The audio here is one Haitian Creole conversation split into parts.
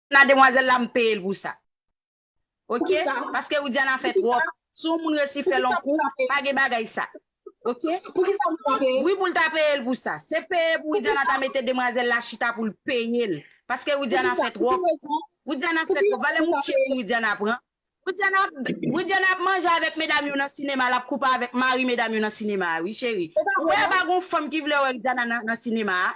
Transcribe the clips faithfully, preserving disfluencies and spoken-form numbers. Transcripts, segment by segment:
Widiana demwazèl la, m peye l pou sa. Oke? Paske Widiana fè twòp. Si yon moun resi fè l yon kou, pa gen bagay sa. Oke? Wi, pou l ta peye l pou sa. Se peye pou Widiana ta mete demwazèl la chita pou l peye l. Paske Widiana fè twòp. Widiana fè twòp. Valè mouche moun Widiana pran. Widiana, Widiana ap manje avèk medam yo nan sinema, l ap koupe avèk mari medam yo nan sinema a, wi, cheri. Ou wè pa gon fanm ki vle wè Widiana nan, nan sinema a?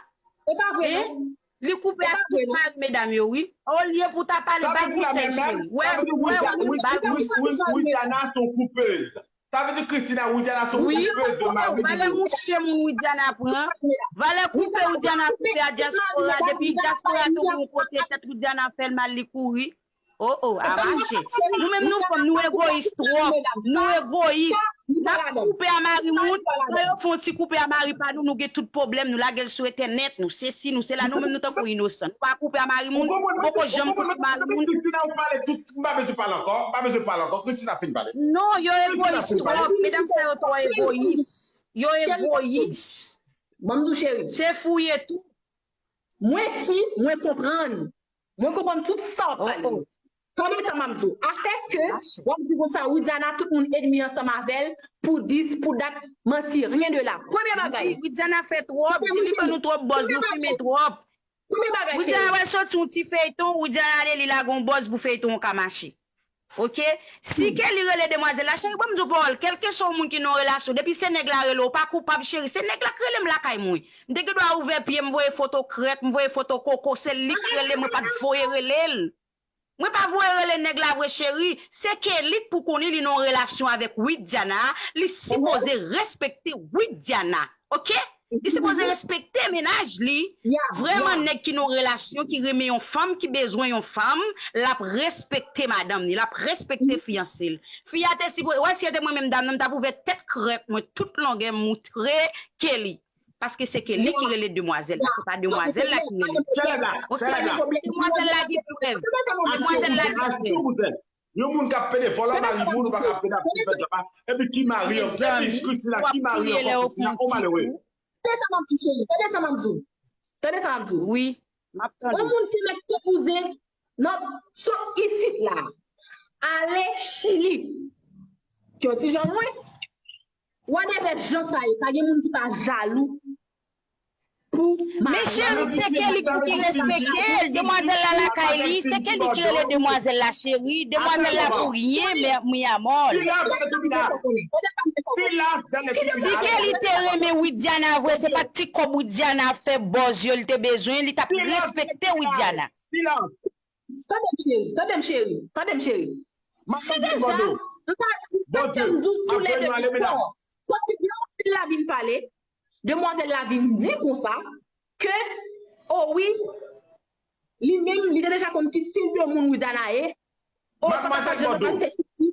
Li koupe ak tout mari medam yo, wi. Olye pou ta pale, ba l konsèy, cheri. Wè, wè, wi, ba l konsèy. Widiana se yon koupez. Sa vle di Christina, Widiana se yon koupez de mari. Valè mouche moun Widiana pran. Valè koupe Widiana koupe a dyaspora. Depi dyaspora tonbe yon kote, tèt Widiana fè l mal, li kouri. Oh, oh, a mache. Nou menm nou fanm, nou egoyis twòp. Nou egoyis. N ap koupe a mari moun. Lè yo fè yon ti koupe a mari pa nou, nou gen tout pwoblèm. Nou lage l sou entènèt, nou sesi, nou sela. Nou menm nou tankou inosan. Nou pa koupe a mari moun. Poko janm koupe mari moun. Christina, ou pale tout. M pa bezwen pale ankò. M pa bezwen pale ankò. Christina fin pale. Non, yo egoyis twòp. Medam sa yo twò egoyis. Yo egoyis. Ban m di w, cheri. Se fouye tou. Mwen fi, mwen konprann. Mwen konprann tout sa w ap pale yo. Tande sa m ap di w. Afè ke w ap di konsa, Widiana, tout moun ènmi ansanm avè l, pou dis, pou dat, manti, rien de la. Premye bagay. Widiana fè twòp, di li ban nou twòp buzz, nou fimen twòp. Premye bagay, cheri. Widiana pral soti yon ti feyton, Widiana ale li lage yon buzz pou feyton an ka mache. Oke? Si Kelly rele demwazèl la, cheri, ban m di w pawòl, kèlkeswa yon moun ki nan yon relasyon, depi se nèg la rele w, ou pa koupab, cheri. Se nèg la k rele m lakay mwen. M te gen dwa ouvè pye m, voye foto krèk, m voye foto koko, se li k rele m, mwen pa t voye rele l. Mwen pa voye rele nèg la vre, cheri. Se Kelly k pou konnen li nan yon relasyon avèk Widiana, li sipoze respekte Widiana. Oke? Li sipoze respekte mennaj li. Vrèman, nèg ki nan yon relasyon, ki renmen yon fanm, ki bezwen yon fanm, l ap respekte madanm li, l ap respekte fiyanse l. Fi a te sipoze, wè, si se te mwen menm dam nan, m t ap ouvè tèt krèk mwen tout longè moutre Kelly. Paske se Kelly ki rele demwazèl la, se pa demwazèl la ki rele. Oke? Demwazèl la gen prèv. Demwazèl la gen prèv. Yon moun k ap pede vòlò mari moun, ou pa ka pede ap fè djòb la. Epi ki mari ankò, epi Christina, ki mari ankò, Christina, o malere. Tande sa m ap di w, cheri, tande sa m ap di w. Tande sa m ap di w. Wi, m ap tande. Yon moun te mèt te bouzen nan sot isit la, ale Chili. Ki yon ti jan lwen. Whatever jan sa ye, pa gen moun ki pa jalou. Men cheri, se Kelly pou ki respekte l. Demwazèl la lakay li, se Kelly ki rele demwazèl la cheri. Demwazèl la pou ryen, mi amor. Si Kelly te renmen Widiana vre, se pa ti kòb Widiana ap fè buzz yo li te bezwen, li t ap respekte Widiana. Tande m cheri, tande m cheri, tande m cheri. Si deja, m pa di sa ke m di w toulède nou fò. Paske demwazèl la vin pale, demwazèl la vin di konsa ke, o wi, li menm, li te deja konn ki stil de moun Widiana ye. O, sa pa fè jan, sa pa fè sisi.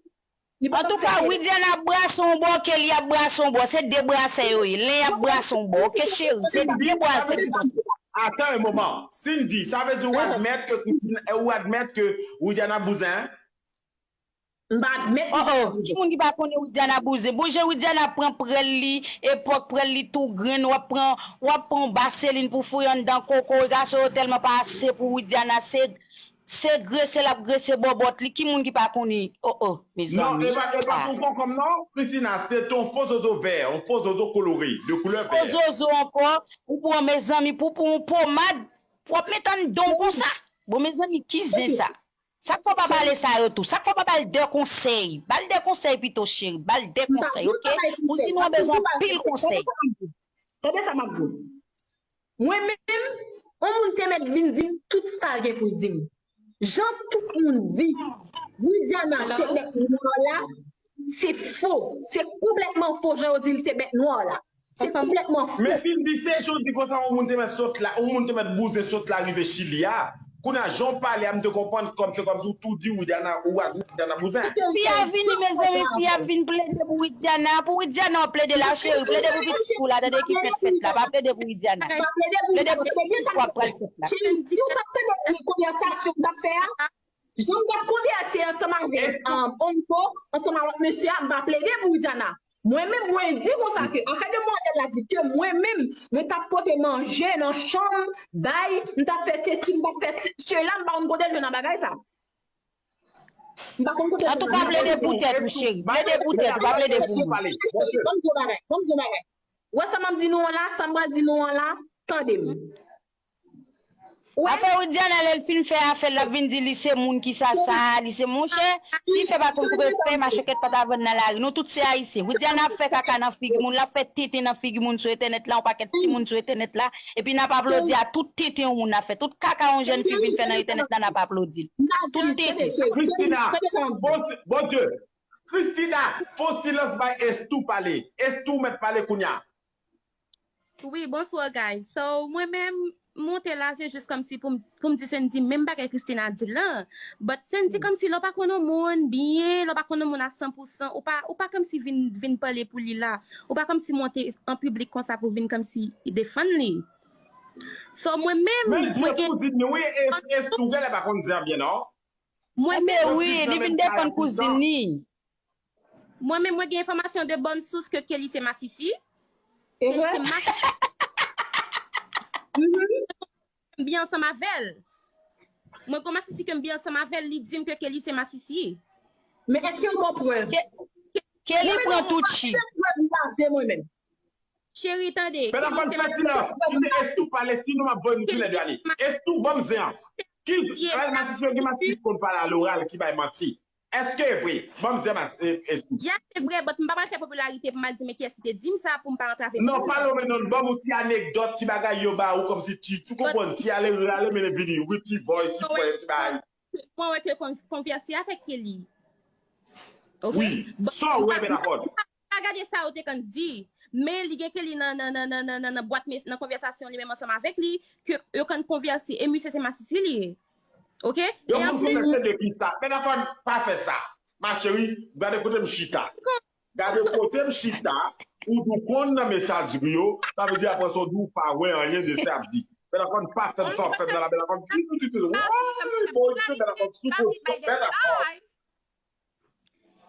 Antouka, Widiana ap brase yon bò, Kelly ap brase yon bò. Se de brasè yo ye. Len y ap brase yon bò. Oke, cheri, se de brasè ki konsa. Attends un moment. Cindy, sa vle di ou admèt ke Christine, ou admèt ke Widiana bouzen? M pa admèt Widiana bouzen. Ki moun ki pa konnen Widiana bouzen? Bon jan Widiana pran prèl li, epòk prèl li tou grenn, w ap pran, w ap pran yon baselin pou fouye anndan koko, gason yo tèlman pa ase pou Widiana, se Se grese l ap grese bòbòt li, ki moun ki pa konnen? O, o, mezanmi. Non, e pa, e pa pou konkonm non, Christina, se te yon fo zozo vè, yon fo zozo kolore, de koulè vè. Fo zozo ankò, ou pran, mezanmi, pou, pou yon pomad, pou w ap met anndan w konsa. Bon, mezanmi, ki zen sa? Sa k fè w pa ba l sa yo tou? Sa k fè w pa ba l de konsèy? Ba l de konsèy pito, cheri, ba l de konsèy, oke? Ou sinon w bezwen anpil konsèy. Tande sa m ap di w. Mwen menm, yon moun te mèt vin di m tout sa l gen pou l di m. Jan tout moun di, Widiana se bèt nwa la, se fo. Se konplètman fo jan yo di l se bèt nwa la. Se konplètman fo. Men si m di se jan w di konsa, yon moun te mèt sot la, yon moun te mèt bouzen sot la rive Chili a. Kounye a, jan w pale a, m te konprann kòm se kòmsi w tou di Widiana, ou admèt Widiana bouzen. Fi a vini, mezanmi, fi a vin plede pou Widiana. Pou Widiana w ap plede la, cheri. Plede pou pitit ou la, tande ki fèt fèt la. Pa plede pou Widiana. Plede pou pitit ou ap pral fèt la. Cheri, si w t ap tande konvèsasyon m t ap fè a, jan m t ap konvèse ansanm avèk, um, Onko, ansanm ak lòt mesye a, m pa plede pou Widiana. Mwen menm, mwen di konsa ke afè demwazèl la di ke mwen menm, mwen t ap pote manje nan chanm, bay, m t ap fè sesi, m t ap fè se- sela, m pa konn kote l jwenn nan bagay sa. M pa konn kote l jwenn nan bagay sa. Antouka, plede pou tèt ou, cheri. Plede pou tèt ou, pa plede pou mwen. Ban m di yon bagay, ban m di yon bagay. Wè sa m ap di nou an la, sa m pral di nou an la, tande m. Afè Widiana, lè l fin fè afè l, l ap vin di li se moun ki sa sa, li se monchè. Si fè pa konn koupe fè, machokèt pa ta vann nan lari. Nou tout se ayisyen. Widiana ap fè kaka nan figi moun, l ap fè tenten nan figi moun sou entènèt la, yon pakèt timoun sou entènèt la. Epi n ap aplodi a tout tenten yon moun ap fè. Tout kaka yon jèn fi vin fè nan entènèt la, n ap aplodi l. Tout tenten. Christina, Bondye, Bondye. Christina, fè yon silans bay Estou pale. Estou mèt pale kounya. Wi, bonsoir guys. So, mwen menm, monte la, se jis kòmsi pou m pou m di Sendy menm bagay Christina di lan. But Sendy kòmsi lè w pa konn yon moun byen, lè w pa konn yon moun a san pou san, ou pa ou pa kòmsi vin vin pale pou li la. Ou pa kòmsi monte an piblik konsa pou vin kòmsi defann li. So, mwen menm, mwen gen... Kouzin li, wi, Estou genlè pa konn di an byen non. Mwen menm... Wi, li vin defann kouzin li. Mwen menm mwen gen enfòmasyon de bòn sous ke Kelly se masisi. Kelly se masisi. M byen ansanm avè l. Mwen gon masisi ke m byen ansanm avè l, li di m ke Kelly se masisi. Men èske w gon prèv? Kelly pran tout chi. Prèv m baze mwen menm. Cheri tande. Pèdagon fè silans. Kite Estou pale sinon m ap voye nou toulède ale. Estou ban m zen an. Ki masisi yo gen masisi ki konn pale aloral ki bay manti? Èske e vre? Ban m zen an Estou. Yes se vre, but m pa pral fè popilarite pou m al di men kiyès ki te di m sa pou m pa antrave moun. Non pale w men non, ban m yon ti anekdòt, ti bagay yo ba ou kòmsi ti, ti konprann, ti ale rale mennen vini, wi ti voice, ti pwèv, ti bagay. Mwen wè ke konvèse avèk Kelly. Wi, sa w wè Pèdagon. Pa gade sa yo te konn di, men li gen Kelly nan nan nan nan nan nan nan bwat nan konvèsasyon li menm ansanm avèk li, ke yo konn konvèse e misye se masisi li ye. Oke? Yo konn konvèse de kisa? Pèdagon pa fè sa. Ma chérie, gade kote m chita. Gade kote m chita, ou di w konn nan mesaj li yo, sa vle di apre sa w di w pa wè anyen de sa y ap di. Pèdagon pa fè m sa w ap fè m nan la, Pèdagon di nou di tout. Woy, Bondye, Pèdagon sou kochon, Pèdagon.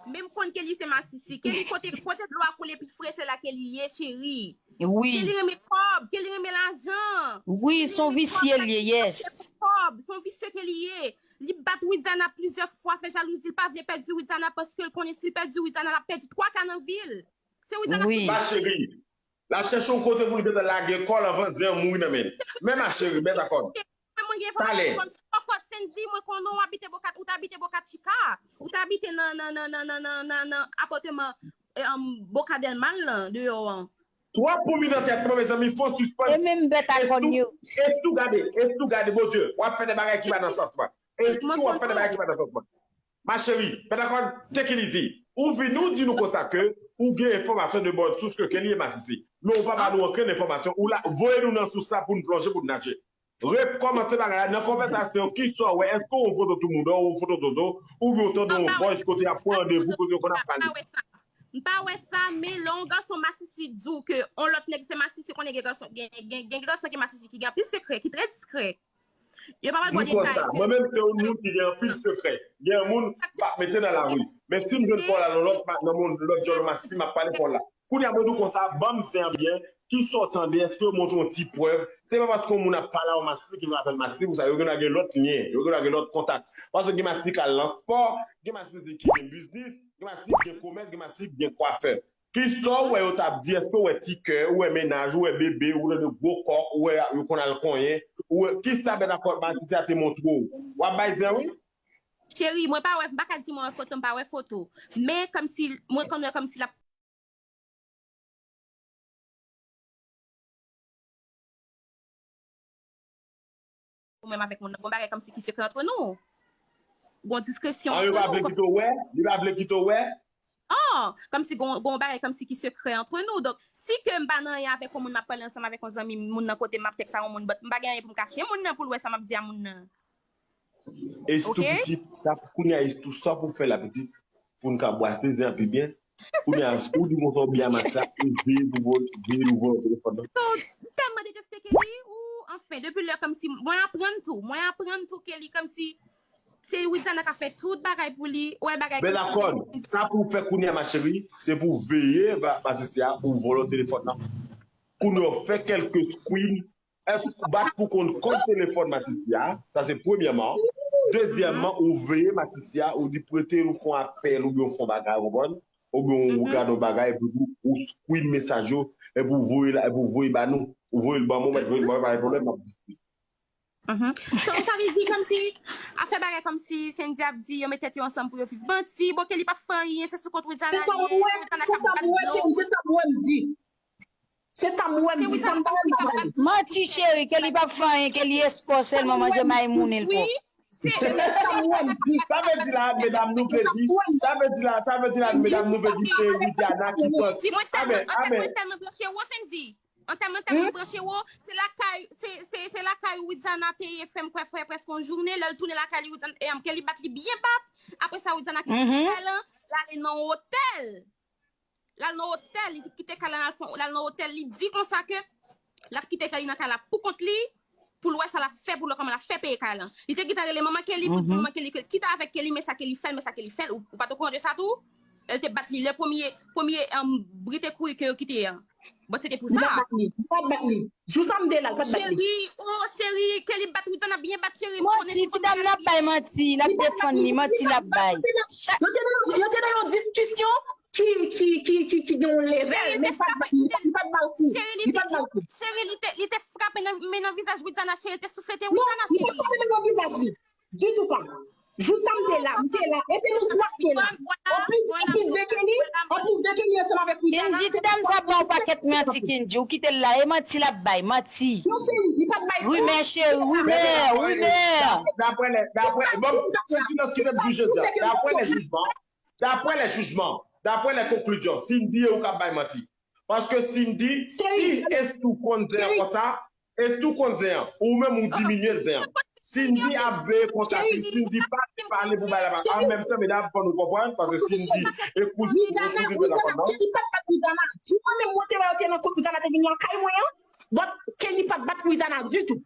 Men m konn Kelly se masisi. Kelly kote kote dlo a koule pi fre se la Kelly ye cheri. Wi. Kelly renmen kòb, Kelly renmen lajan. Wi, s on visye l ye, yes. Kòb, s on visye Kelly ye. Li bat Widiana plizyè fwa, fè jalouzi, l pa vle pèdi Widiana paske l konnen si l pèdi Widiana l ap pèdi twa ka nan vi l. Se Widiana ki... Wi. Ma cheri, l ap chèche yon kote pou l gentan lage kò l anvan zen an mouri nan men l. Men ma chérie, bèt akòn. Mwen, mwen gen enfòmasyon kòm si w kòt Sendy, mwen konnen w abite Boca, ou t abite Boca Chica, ou t abite nan, nan, nan, nan, nan, nan, nan, nan apateman Boca del Mar lan, deyò an. Twòp poumi nan tèt mwen, mezanmi, fò sispann. E menm bèt a kòn yo. Estou gade, Estou gade, Bondye, w ap fè de bagay ki pa nan sans mwen. Estou w ap fè de bagay ki pa nan sans mwen. Ma chérie, pèt a kòn, take it easy. Ou vini, ou di nou konsa ke ou gen enfòmasyon de bòn sous ke Kelly e masisi. Men ou pa ba nou okenn enfòmasyon. Ou la, voye nou nan sous la pou n plonje, pou n naje. Rekòmanse bagay la nan konvèsasyon, kisa w wè? Èske w wè yon foto Toumoudo, w wè yon foto Zozo, oubyen w tande yon voice kote y ap pran randevou, kote yo konn ap pale? M pa wè sa. M pa wè sa, men lè yon gason masisi di w ke yon lòt nèg se masisi, konnen gen gason, gen, gen, gen gason ki masisi ki gen anpil sekrè, ki trè diskrè. Yo pa pral ba w detay. Mwen menm se yon moun ki gen anpil sekrè. Gen yon moun m ap mete nan lari. Men si m jwenn pa w la nan lòt, nan yon lòt djòl masisi, m ap pale pa w la. Kounye a mwen di w konsa, ban m zen an byen, kisa w tande, èske yo montre w yon ti prèv? Se pa paske yon moun ap pale a w masisi ki fè w apèl masisi pou sa, yo gendwa gen lòt lyen, yo gendwa gen lòt kontak. Paske gen masisi k al nan spò, gen masisi ki gen biznis, gen masisi ki gen komès, gen masisi ki gen kwafè. Kisa w wè yo t ap di, èske w wè ti kè, ou wè mennaj, ou wè bebe, ou tande gwo kòk, ou wè yo konn al konyen, ou wè, kisa bèt a kòn masisi a te montre w? W ap bay zen wi. Cheri, mwen pa wè, m pa ka di mwen wè foto, m pa wè foto. Men kòmsi, mwen konn wè kòmsi l ap Ou menm avèk moun nan, gon bagay kòmsi ki sekrè antre nou. Gon diskresyon antre nou. An, yo pa vle kite w wè? Li pa vle kite w wè? An, kòmsi gon, gon bagay kòmsi ki sekrè antre nou. Donk, si ke m pa nan anyen avèk yon moun, m ap pale ansanm avèk yon zanmi m, moun nan kote m, m ap tèks a yon moun, but m pa gen anyen pou m kache moun nan pou l wè sa m ap di a moun nan. Estou pitit, sa pou kounye a Estou, sa pou fè la pitit, pou n ka bwase zen an pi byen. Kounye a, ou di konsa ou byen amase a, ou veye pou vòl, veye pou vòl telefòn nan. So, m tèlman deteste Kelly, ou, anfen, depi lè kòmsi, mwen aprann tou, mwen aprann tou Kelly kòmsi, Se Widiana k ap fè tout bagay pou li. Wè bagay konsa. Benakòn, sa pou w fè kounye a, ma chérie, se pou w veye ba- Masisi a, pou w vòlò telefòn nan. Kounye a, w fè kèlke screen, èske w bat pou konn kòd telefòn Masisi a? Sa se premyèman. Dezyèmman, ou veye Masisi a, ou di prete l, ou fè yon apèl, oubyen ou fè yon bagay, ou konprann? Oubyen ou gade yon bagay, epi ou, ou screen mesaj yo, epi ou voye la, epi ou voye ba nou. Ou voye l ban mwen, mwen voye l ban mwen, pa gen pwoblèm, m ap diskite. So, sa vle di kòmsi, a fè bagay kòmsi Sendy ap di yo met tèt yo ansanm pou yo viv. Manti, bon, Kelly p ap fè anyen, se sou kont Widiana li ye, se Widiana k ap bat dlo. Se sa m wè m di. Se sa m wè m di, sa m pa wè m di. Manti cheri, Kelly p ap fè anyen, Kelly espò sèlman, manje may moun li pòp. Se sa m wè m di. Sa vle di la, medam, nou vle di, sa vle di la, sa vle di la, medam, nou vle di se Widiana ki pran. Di mwen tèlman, an tèt mwen tèlman branche wo, Sendy. An tèlman, tèlman branche wo, se lakay, se, se, se lakay Widiana te ye fè m kwè fè prèske yon jounen, lè l tounen lakay li, Widiana, e, Kelly bat li byen bat, apre sa Widiana kite kay lan, l ale nan otèl. L al nan otèl, li kite kay lan, l al fon, l al nan otèl, li di konsa ke l ap kite Kelly nan kay la pou kont li, pou l wè sa l ap fè, pou l wè kòman l ap fè peye kay lan. Li te gentan rele manman Kelly, pou di manman Kelly ke l kite avèk Kelly, men sa Kelly fè l, men sa Kelly fè l. Ou, ou pa t okouran de sa tou? Lè l te bat li, lè premye, premye um, bri te kouri ke yo kite an. Bon, se te pou sa. Li pa t bat li, li pa t bat li. Jou sa m te la, li pa t bat li. Cheri, oh, cheri, Kelly bat Widiana byen bat, cheri. Manti, ti dam nan ap bay manti, l ap defann li, manti l ap bay. Yo te nan, yo te nan yon diskisyon ki, ki, ki, ki, ki gen yon level, men li pa t bat li, li pa t ba l kou. Li pa t ba l kou. Cheri, li te, li te frape nan, men nan vizaj Widiana, cheri, li te souflete Widiana, cheri. Non, li pa t frape men nan vizaj li. Ditou pa. Jou sa m te la, m te la. E se nou twa k te la. Anplis, anplis de Kelly, anplis de Kelly ansanm avèk Widiana. Kenji, ti dam sa ba w pakèt manti, Kenji. Ou kite l la, e manti l ap bay, manti. Non, cheri, li pa t bay kou. Rimè, cheri, rimè, rimè. Daprè lè, daprè, bon, se silans ki fè m jije dja. Daprè lè jijman, daprè lè jijman, daprè lè konklizyon, Cindy e ou k ap bay manti. Paske Cindy, si Estou konn zen an konsa, Estou konn zen an, ou menm ou diminye zen an. Cindy ap veye kontak li, Cindy pa vle pale pou bay la pa. An menm tan, medam, fò nou konprann, paske Cindy e kouzin, e kouzin Bèl Lafanm nan. Kelly pa t bat Widiana. Jou mwen menm mwen te wè yo te nan kot Widiana te vin lakay mwen an, but Kelly pa t bat Widiana ditou.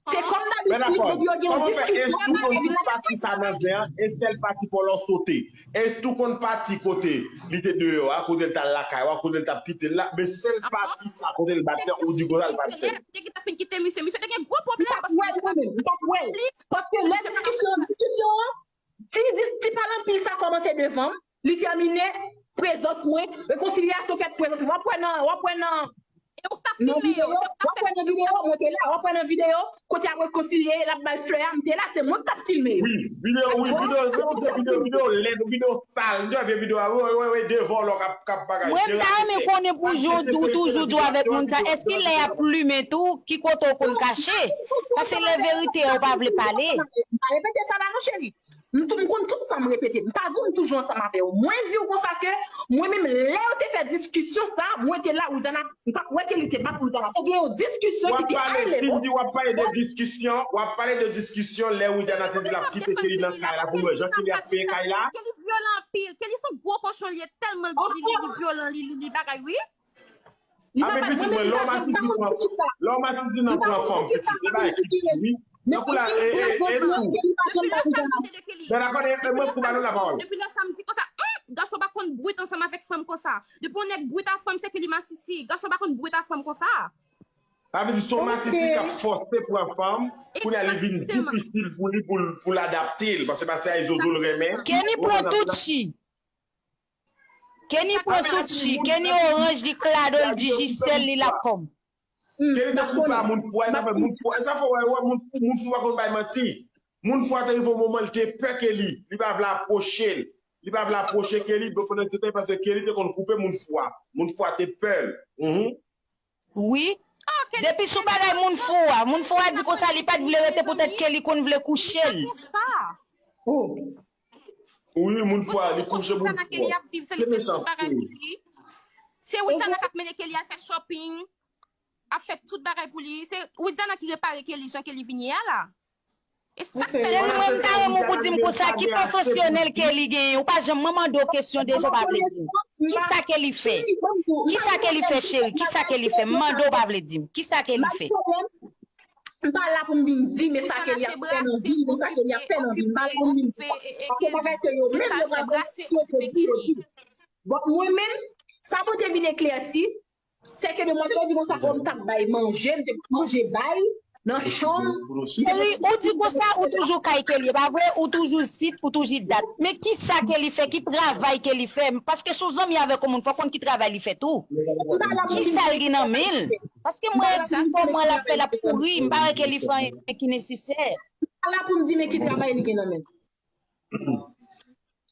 Se kòm dabitid, depi yo gen yon diskisyon, yo vin lakay pati sa nan zen an, e sèl pati pa w la w sote. Estou konn pati kote li te deyò a, kote l t al lakay ou a, kote l t ap kite l la, men sèl pati sa kote l bat la, ou di konsa l pa t fè l. Te gentan fin kite misye, misye te gen gwo pwoblèm paske m pa t wè l. Paske lè diskisyon, diskisyon an, ti, ti pale anpil sa kòmanse devan m, li tèmine, prezans mwen, rekonsilyasyon fèt prezans mwen. W ap wè nan, w ap wè nan, E ou k t ap filme yo, se ou k t ap fè videyo. W ap wè nan videyo, w ap wè nan videyo, kote y ap rekonsilye, l ap ba l flè a, m te la, se mwen k t ap filme yo. Wi, videyo, wi, videyo, se yon vye videyo, videyo lèd, videyo sal, m te wè vye videyo a, wi, wi, wi, de vòlò k ap, k ap bagay. Mwen, m ta renmen konnen pou jan ou toujou di w avèk moun sa, èske lè y ap limen tou, ki kote w konn kache? Paske lè verite a, ou pa vle pale. M pa repete sa la non, cheri. M tou, m konn tout sa m repete. M pa di w m toujou ansanm avè w. Mwen di w konsa ke, mwen menm, lè yo te fè diskisyon sa, mwen te la, Widiana, m pa t wè ke li te bat Widiana. Te gen yon diskisyon ki te ale lwen. W ap pale de diskisyon, w ap pale de diskisyon lè Widiana te di l ap kite Kelly nan kay la pou l wè jan Kelly ap peye kay la. Kelly vyolan anpil. Kelly se yon gwo kochon, li ye tèlman li, li, li vyolan, li, li, li bagay, wi. Amen pitit mwen, lè w masisi pran, lè w masisi nan pran fanm pitit, e bagay ki di wi. Nan kou la, e, e, e kou. Bèl akò, e, e mwen kou ba nou lapawòl. Depi lè sa m di konsa, hmm, gason pa konn bwit ansanm avèk fanm konsa. Depi yon nèg bwit a fanm, se ke li masisi. Gason pa konn bwit a fanm konsa. Sa vle di se yon masisi k ap fòse pran fanm, kounye a li vin difisil pou li, pou l, pou l adapte l, paske masisi a e zozo l renmen. Kenny pran tout chi. Kenny pran tout chi, Kenny oranj, li klado, li dijisèl, li lafanm. Kenny te koupe a moun fou a, e sa fè moun fou a, e sa fè w wè moun fou, moun fou pa konn bay manti. Moun fou a te rive yon moman li te pè Kenny, li pa vle apwoche l. Li pa vle apwoche Kenny, bon pandan se tan paske Kenny te konn koupe moun fou a. Moun fou a te pè l. Mhm. Wi. Depi sou bagay moun fou a, moun fou a di konsa li pa t vle rete poutèt ke li konn vle kouche l. Wi, moun fou a, li kouche moun fou a. Ke mechanste. Se Widiana k ap mennen Kelly al fè shopping, ap fè tout bagay pou li. Se Widiana ki repare Kelly jan Kelly vin ye a la. Cheri mwen m ta renmen w pou di m konsa ki pwofasyonèl ke li genyen. Ou pa janm mwen mande w kesyon deja w pa vle di m. Kisa ke li fè? Kisa ke li fè cheri? Kisa ke li fè? M mande w pa vle di m. Kisa ke li fè? M pa la pou m vin di men sa Kelly ap fè nan vi l, men sa Kelly ap fè nan vi l. M pa la pou m vin di sa. Paske bagay ke yo menm yo pral konn yo di, yo di. Bon, mwen menm, sa Bondye vin eklèsi, se ke demwazèl la di konsa, bon, m t ap bay manje, m te manje bay nan chanm. Cheri, ou di konsa, ou toujou kay Kelly, pa vre? Ou toujou sit, ou toujou dat. Men kisa Kelly fè? Ki travay Kelly fè? Paske si w zanmi avèk yon moun, fò w konn ki travay li fè tou. Kisa l gen nan men l? Paske m wè ti fò mwen l ap fè, l ap kouri, m pa wè Kelly fè anyen ki nesesè. M pa la pou m di men ki travay li gen nan men l.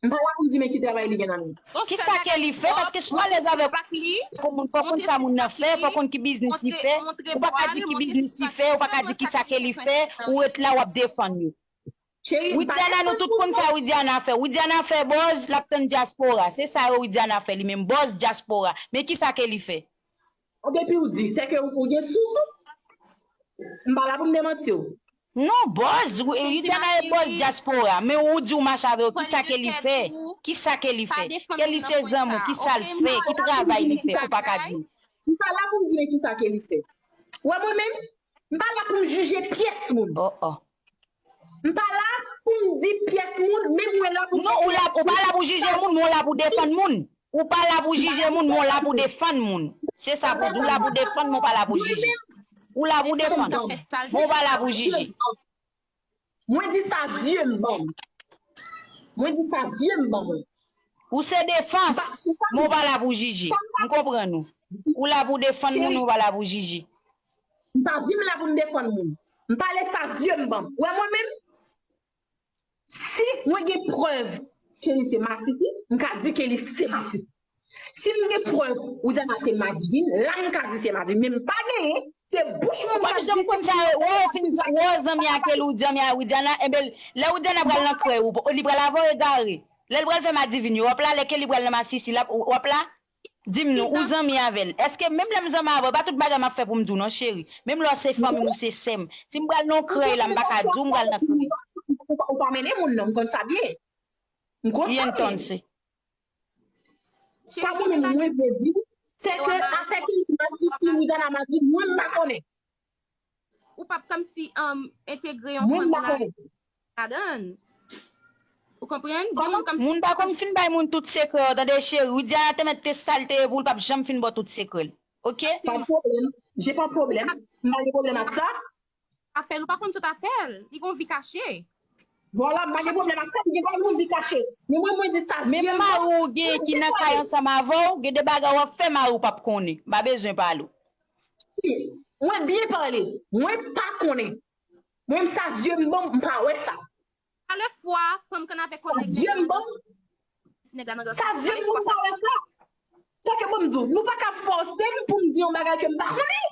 M pa la pou m di men ki travay li gen nan men l. Kisa Kelly fè? Paske si w alèz avèk yon moun, fò w konn sa moun nan fè, fò w konn ki biznis li fè. Ou pa ka di ki biznis li fè, ou pa ka di kisa Kelly fè, ou ret la w ap defann yo. Cheri, m pa Widiana, nou tout konn sa Widiana fè. Widiana fè buzz, l ap tann dyaspora. Se sa yo Widiana fè li menm, buzz dyaspora. Men kisa Kelly fè? Depi w di, se ke ou gen sous ou. M pa la pou m demanti w. Non, buzz, Widiana e buzz dyaspora. Men ou di w mache avè yo, kisa Kelly fè? Kisa Kelly fè? Kelly se zanmi w, kisa l fè? Ki travay li fè? Ou pa ka di m. M pa la pou m di men kisa Kelly fè. Ou wè mwen menm, m pa la pou m jije pyès moun. Oh, oh. M pa la pou m di pyès moun, men mwen la pou... Non, ou la, ou pa la pou jije moun, men ou la pou defann moun. Ou pa la pou jije moun, men ou la pou defann moun. Se sa pou di, ou la pou defann, men ou pa la pou jije. Ou la pou defann, men ou pa la pou jije. Mwen di sa zye m ban m. Mwen di sa zye m ban mwen. Ou se defans, men ou pa la pou jije. M konprann ou. Ou la pou defann moun, men ou pa la pou jije. M pa di m la pou m defann moun. M pale sa zye m ban m. Ou wè mwen menm, si mwen gen prèv ke li se masisi, m ka di ke li se masisi. Si m gen prèv Widiana se madivin, la m ka di se madivin. Men m pa genyen, se bouch mwen k ap di. Ou p ap janm konn sa yo. Wè, ou fin, wè, zanmi a Kelly, ou zanmi a Widiana, enben, lè Widiana pral nan krèy ou, li pral avè w egare. Lè l pral fè madivin yo, w ap la, lè Kelly pral nan masisi, l ap, w ap la. Di m non, ou zanmi avè l. Èske menm lè m zanmi avè w, pa tout bagay m ap fè pou m di w non, cheri. Menm lè w se fanmi m, ou se sè m. Si m pral nan yon krèy la, m pa ka di w m pral nan krèy. Ou pa, ou pa mennen moun non, m konn sa byen. M konn sa byen. Entonces. Sa mwen menm mwen vle di, se ke afè ki masisi, Widiana, madivin, mwen m pa konnen. Ou p ap kòmsi, um, entegre yon fanmi la, ladan l. Ou konprann? Gen moun kòmsi... Moun pa konn fin bay moun tout sekrè yo, tande cheri. Widiana te mèt te sa l te ye pou l p ap janm fin ba w tout sekrè l. Oke? Pa de pwoblèm. Je pa pwoblèm. M pa gen pwoblèm ak sa. Afè l, ou pa konn tout afè l. Li gon vi kache. Vwala, m pa gen pwoblèm ak sa, li gen dwa moun vi kache. Men mwen, mwen di sa. Menm mari w genyen ki nan kay ansanm avè w, gen de bagay w ap fè mari w p ap konnen. M pa bezwen pale w. Mwen byen pale. Mwen pa konnen. Mwen, sa zye m ban m, m pa wè sa. Sa le fwa, fanm kann avèk yon nèg, nèg la nan... Sa zye m ban m, sa zye m ban m, m pa wè sa. Sa ke ban m di w, nou pa ka fòse m pou m di yon bagay ke m pa konnen.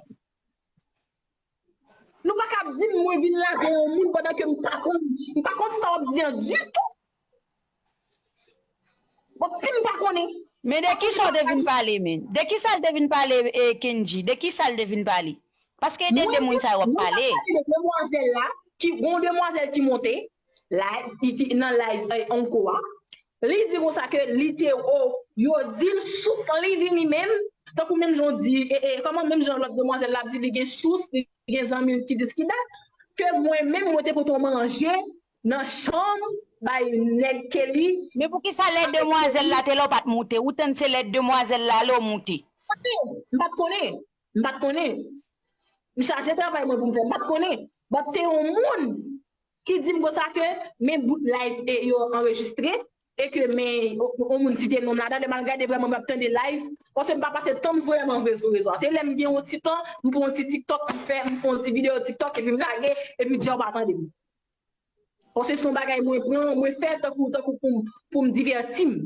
Nou pa ka di m mwen vin lave yon moun pandan ke m pa konn, m pa konn sa w ap di an ditou. Bon, si m pa konnen. Men de kisa w te vin pale, men? De kisa l te vin pale, e, Kendji? De kisa l te vin pale? Paske de de moun sa yo w ap pale. Mwen te pale de demwazèl la, ki, gon demwazèl ki monte, live, ki, ki nan live, eh, Onko a. Li di konsa ke li te, o, yo di l sous li vini menm, tankou menm jan w di, e, e, kòman menm jan lòt demwazèl la ap di li gen sous, li gen zanmi l ki dis ki dat, ke mwen menm mwen te pote yon manje nan chanm bay nèg Kelly. Men poukisa lè demwazèl la te la w pa t monte? Ou tann se lè demwazèl la ale w monte? M pa t konnen. M pa t konnen. M chaje travay mwen pou m fè. M pa t konnen. But se yon moun ki di m konsa ke men bout live e yo anrejistre e ke men yon moun site non m ladan, lè m al gade vrèman m ap tande live, paske m pa pase tan m vrèman vre sou rezo a. Se lè m gen yon ti tan, m pran yon ti TikTok, m fè, m fè yon ti videyo TikTok epi m lage, epi djè w pa tande m. Paske se yon bagay mwen pran, mwen fè tankou, tankou pou m, pou m divèti m.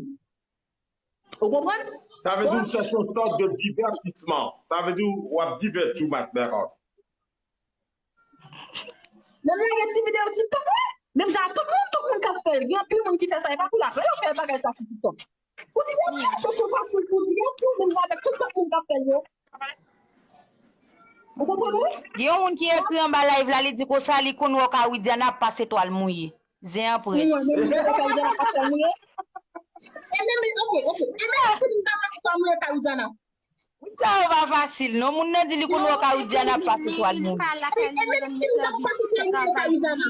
Ou konprann? Sa vle di w chèche yon sòt de divètisman. Sa vle di w ap divèti w, Matmèl. Menm lage ti videyo TikTok la, menm jan ak tout moun, tout moun k ap fè l. Gen anpil moun ki fè sa, e pa pou lajan yo fè bagay sa sou TikTok. Pou divèti w, chèche yon fason pou divèti w, menm jan avèk tout lòt moun k ap fè l yo. Ou konprann mwen? Gen yon moun ki ekri anba live la, li di konsa li konn wè w ka Widiana ap pase twal mouye. Zen an près. Mwen menm, mwen wè w ka Widiana ap pase twal mouye. E menm, ok, ok. E menm si m ta pase twal mouye ka Widiana. Sa yo pa fasil, non. Moun nan di li konn wè Karidjana ap pase twal moun. E menm si m t ap pase twal moun Karidjana.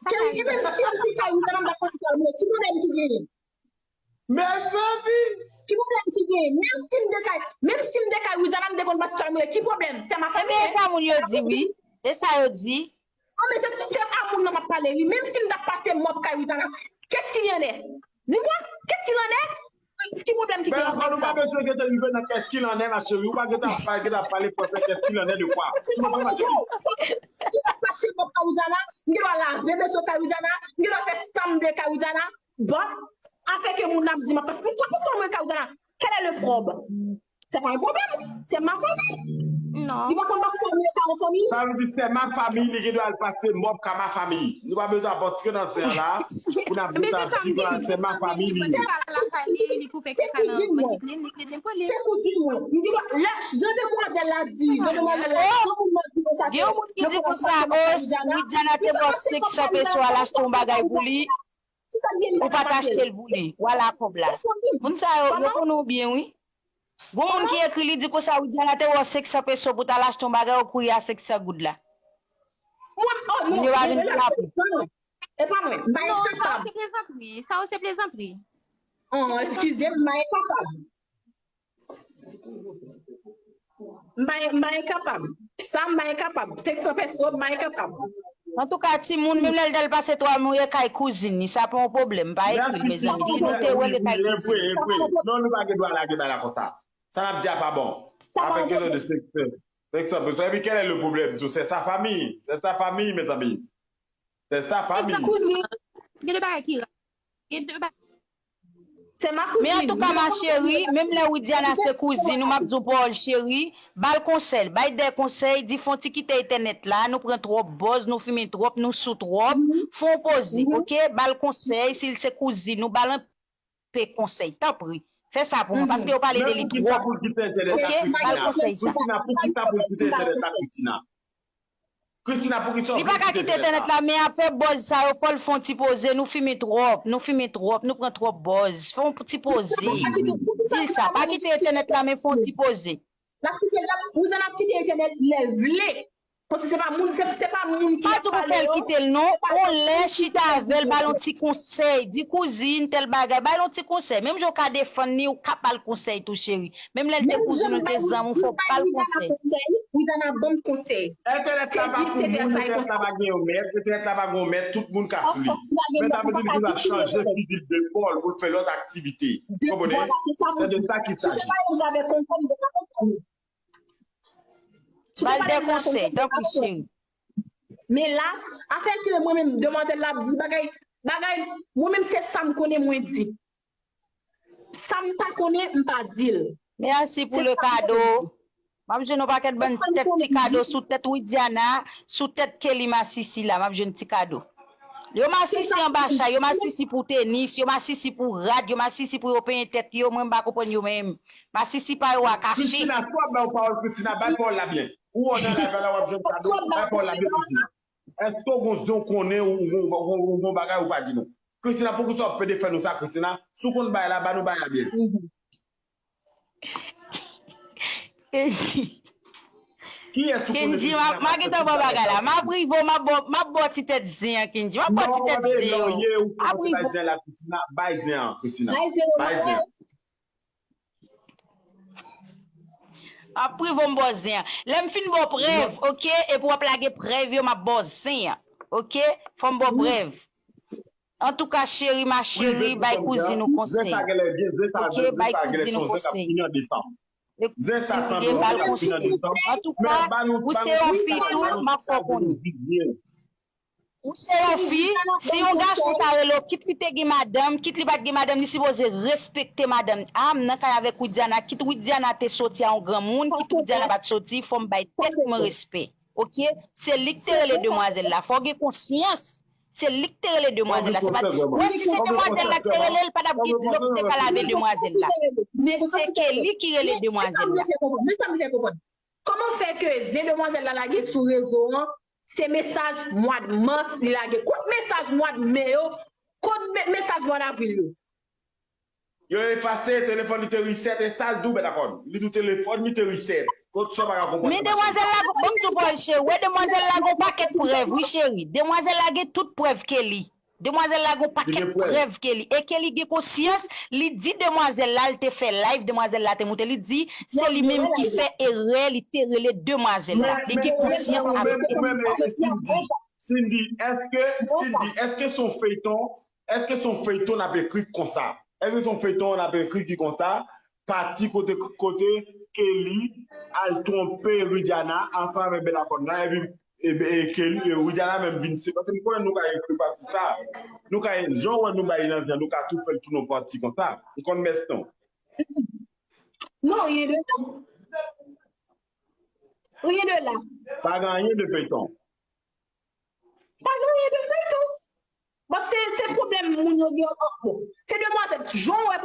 Cheri, e menm si m te Karidjana, m t ap pase twal moun, ki pwoblèm ki genyen? Mezanmi! Ki pwoblèm ki genyen? Menm si m te Kay, menm si m te Karidjana, m te konn pase twal moun, ki pwoblèm? Se ma famille. E sa moun yo di, wi. E sa yo di. Non, men se se a moun nan m ap pale, wi. Menm si m t ap pase mòp Karidjana, qu'est-ce qu'il y en est? Dis-moi, qu'est-ce qu'il en est? Ki pwoblèm ki Men genyen ankò nou pa bezwen gentan rive nan qu'est-ce qu'il en est, ma chérie. Ou pa gentan ap pale, gentan ap pale fransè, qu'est-ce qu'il en est de quoi? Ou konprann, ma chérie? Ki sa k pase mòp Karidjana? M gen dwa lave veso Karidjana? M gen dwa fè sa m vle Karidjana? Bon, afè ke moun ap di m ap pase, m ap pase mòp Karidjana. Quel est le problème? C'est pas un problème, c'est ma famille. Non. Li pa konn pase twal moun ka yon fanmi. Sa vle di se ma famille, li gen dwa al pase mòp ka ma famille. Nou pa bezwen ap antre nan zen an la pou n ap Men gentan se sa m viv di. la, se ma famille li ye. Se pa la famille, li koupe kaka nan mwen, li plen, li plen, li plen. Se kouzin mwen. M di lè jan demwazèl la di, jan demwazèl la, jan moun nan di konsa. Gen yon moun ki di konsa, o, Widiana te ba w senk san peso al achte yon bagay pou li, ou pa t achte l pou li. Wala kòb la. Moun sa yo, yo konnen w byen, wi. Gon moun ki ekri li di konsa, Widiana te ba w senk san peso pou t al achte yon bagay, ou kouri a senk san goud la. Mwen, oh non, Moun yo pa vin frape. E pa mwen. M pa Non, sa kapab. Se plezantri. Sa se plezantri. Oh, excusez, m pa kapab. M pa m pa kapab. Sa m pa kapab. Senk san peso, m pa kapab. Antouka, timoun, menm lè l t al pase twal moun, e kay kouzin li, sa pa yon pwoblèm, pa ekri l, mezanmi. Si nou te wè l e kay kouzin li. Non, nou pa gen dwa lage bagay la konsa. Sa n ap di a pa bon. Avèk kesyon de senk san, senk san peso. Epi, quel est le problème? Tou, c'est sa famille. C'est sa famille, mes amis. C'est sa famille. Kouzin, Gen de bagay ki ra. Gen de bagay. Se ma kouzin. Men antouka, ma chérie, menm lè Widiana se kouzin ou, m ap di w pawòl cheri, ba l konsèy, bay de konsèy, di fè yon ti kite entènèt la, nou pran twòp bòz, nou fimen twòp, nou sou twòp, fè yon poze, oke? Ba l konsèy, si l se kouzin ou, ba l anpe konsèy, tanpri. Fè sa pou mwen, paske yo pale de li twòp. Oke? Ba l konsèy sa. Christina, poukisa pou l kite entènèt la, Christina? Christina, poukisa Li pa ka kite entènèt la, men ap fè bòz sa yo, fò l fè yon ti poze, nou fimen twòp, nou fimen twòp, nou pran twòp bòz. Fè yon ti poze. Di l sa, pa kite entènèt la, men fè yon ti poze. L ap kite, l ap, Rouzan ap kite entènèt lè l vle. Paske se pa moun, se, se pa moun ki Pa ap di pou pale fè l yo. kite l non. On lè chita avè l, ba l yon ti konsèy. Di kouzin, tèl bagay, ba l yon ti konsèy. Menm jan w ka defann li, ou ka ba l konsèy tou, cheri. Menm lè l te kouzin ou, l te zanmi w, fò w ba l konsèy. Rouzan ap ban m konsèy. Entènèt la pa pou moun, entènèt la pa gen yon mèt, entènèt la pa gen yon mèt, tout moun ka sou li. Men sa vle di li gen dwa chanje fizi l de pòl pou l fè lòt aktivite. Konprann? Se de sa ki saji. Ba l de konsèy, tanpri cheri. Men la, afè ke mwen menm, demwazèl la ap di bagay, bagay, mwen menm se sa m konnen mwen di. Sa m pa konnen, m pa di l. Mèsi pou le kado. M ap jwenn yon pakèt bann tèt ti kado sou tèt Widiana, sou tèt Kelly Masisi la, m ap jwenn ti kado. Yo masisi anba chay, yo masisi pou tenis, yo masisi pou rad, yo masisi pou yo penyen tèt yo, mwen m pa konprann yo menm. Masisi pa yo a kache. Christina, si w ap bay yon pawòl, Christina, bay pawòl la byen. Ou wè nan live la, w ap jwenn kado, bay pawòl la byen, Christina. Èske w gon jan w konnen ou gon bagay ou pa di nou? Christina, poukisa w ap pede fè nou sa, Christina? Si w konn bay la, ba nou bay la byen. Kiyès ou konnen Kendji, m a gentan bò bagay la. M ap rive, m ap bò, m ap bò ti tèt zen an, Kendji. M ap bò ti tèt zen an. M ap rive. Bay zen an, Christina. Bay zen an. Bay zen an. M ap prive w m bò zen an. Lè m fin bò prèv, oke? Epi w ap lage prèv yo, m ap bò zen an. Oke? Fò m bò prèv. Antouka, cheri, ma chérie, bay kouzin ou konsèy. Oke? Bay kouzin ou konsèy. Kouzin, ba l konsèy. Antouka, ou se yon fi tou, m ap fè w konnen. Ou se yon fi, si yon gason ta rele w, kit li te gen madanm, kit li pa t gen madanm, li sipoze respekte madanm. A, m nan kay avèk Widiana, kit Widiana te soti a yon granmoun, kit Widiana pa t soti, fò m bay tèt mwen respè. Oke? Se li k te rele demwazèl la. Fò w gen konsyans. Se li k te rele demwazèl la. Se pa t, wè, si se demwazèl la k te rele l, pa t ap gen dlo k te ka lave demwazèl la. Men se Kelly ki rele demwazèl la. Men sa m vle fè konprann. Kòman fè ke zen demwazèl la lage sou rezo an, se mesaj mwa d mas li lage? Kot mesaj mwa d me yo? Kot me- mesaj mwa d avril yo? Yo efase, telefòn li te reset, e sa l di w, Bètakòn. Li di w telefòn li te reset. Kot sa w pa ka konprann. Men demwazèl la, bon, m di w, Paul, cheri, wè demwazèl la gon pakèt prèv, wi, cheri. Demwazèl la gen tout prèv Kelly. Demwazèl la gon pakèt prèv Kelly. E Kelly gen konsyans, li di demwazèl la, l te fè live, demwazèl la te moute, li di, se li menm ki fè erè, li te rele demwazèl la. Li gen konsyans avèk Kelly. Cindy, Cindy, èske, Cindy, èske se yon feyton, èske se yon feyton n ap ekri konsa? Èske se yon feyton n ap ekri ki konsa? Pati kote, kote Kelly al twonpe Widiana ansanm avèk Bètakòn nan, epi e, e, Kelly, e, Widiana menm vin se, paske m konnen nou ka ekri pati sa. Nou ka, jan w wè nou bay nan zen, nou ka tou fè l tounen yon pati konsa. M konn mès non. Non, rien de là. Rien de là. Pa gen anyen de feyton. Pa gen anyen de feyton. Bon, se, se pwoblèm moun yo gen an, bon. Se demwazèl, jan w wè